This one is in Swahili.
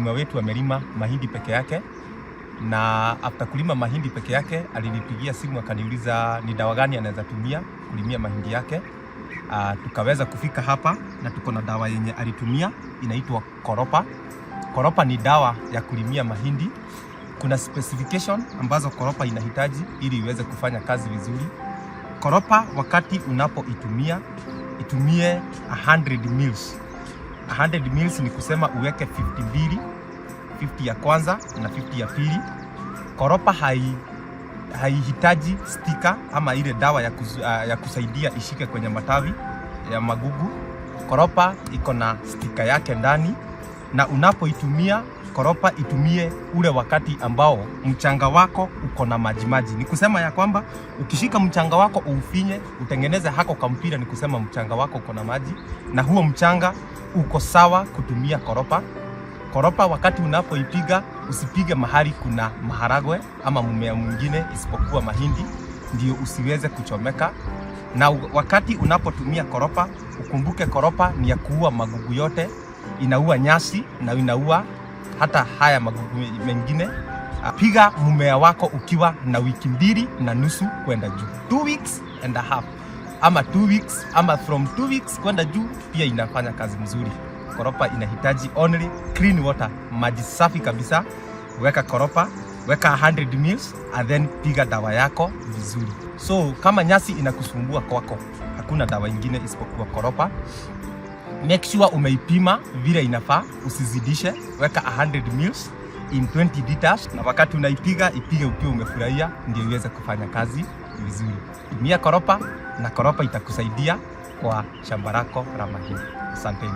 Mkulima wetu amelima mahindi peke yake, na after kulima mahindi peke yake alinipigia simu akaniuliza ni dawa gani anaweza tumia kulimia mahindi yake. Tukaweza kufika hapa na tuko na dawa yenye alitumia inaitwa Koropa. Koropa ni dawa ya kulimia mahindi. Kuna specification ambazo Koropa inahitaji ili iweze kufanya kazi vizuri. Koropa wakati unapoitumia itumie 100 mils. 100 mils ni kusema uweke 52, 50 ya kwanza na 50 ya pili. Koropa haihitaji sticker ama ile dawa ya kusaidia ishike kwenye matawi ya magugu. Koropa iko na sticker yake ndani, na unapoitumia Koropa itumie ule wakati ambao mchanga wako uko na majimaji. Ni kusema ya kwamba ukishika mchanga wako uufinye, utengeneze hako kampira, ni kusema mchanga wako uko na maji, na huo mchanga uko sawa kutumia Koropa. Koropa wakati unapoipiga usipige mahali kuna maharagwe ama mmea mwingine isipokuwa mahindi, ndio usiweze kuchomeka. Na wakati unapotumia Koropa ukumbuke Koropa ni ya kuua magugu yote, inaua nyasi na inaua hata haya magugu mengine. Piga mmea wako ukiwa na wiki 2.5 kwenda juu, 2 weeks and a half ama 2 weeks ama from 2 weeks kwenda juu, pia inafanya kazi mzuri. Koropa inahitaji only clean water, maji safi kabisa. Weka Koropa, weka 100 mils and then piga dawa yako vizuri. So kama nyasi inakusumbua kwako, hakuna dawa ingine isipokuwa Koropa. Make sure umeipima vile inafaa, usizidishe. Weka 100 mils in 20 liters, na wakati unaipiga ipige ukiwa umefurahia, ndio iweze kufanya kazi vizuri. Tumia Koropa na Koropa itakusaidia kwa shamba lako la mahindi. Asanteni.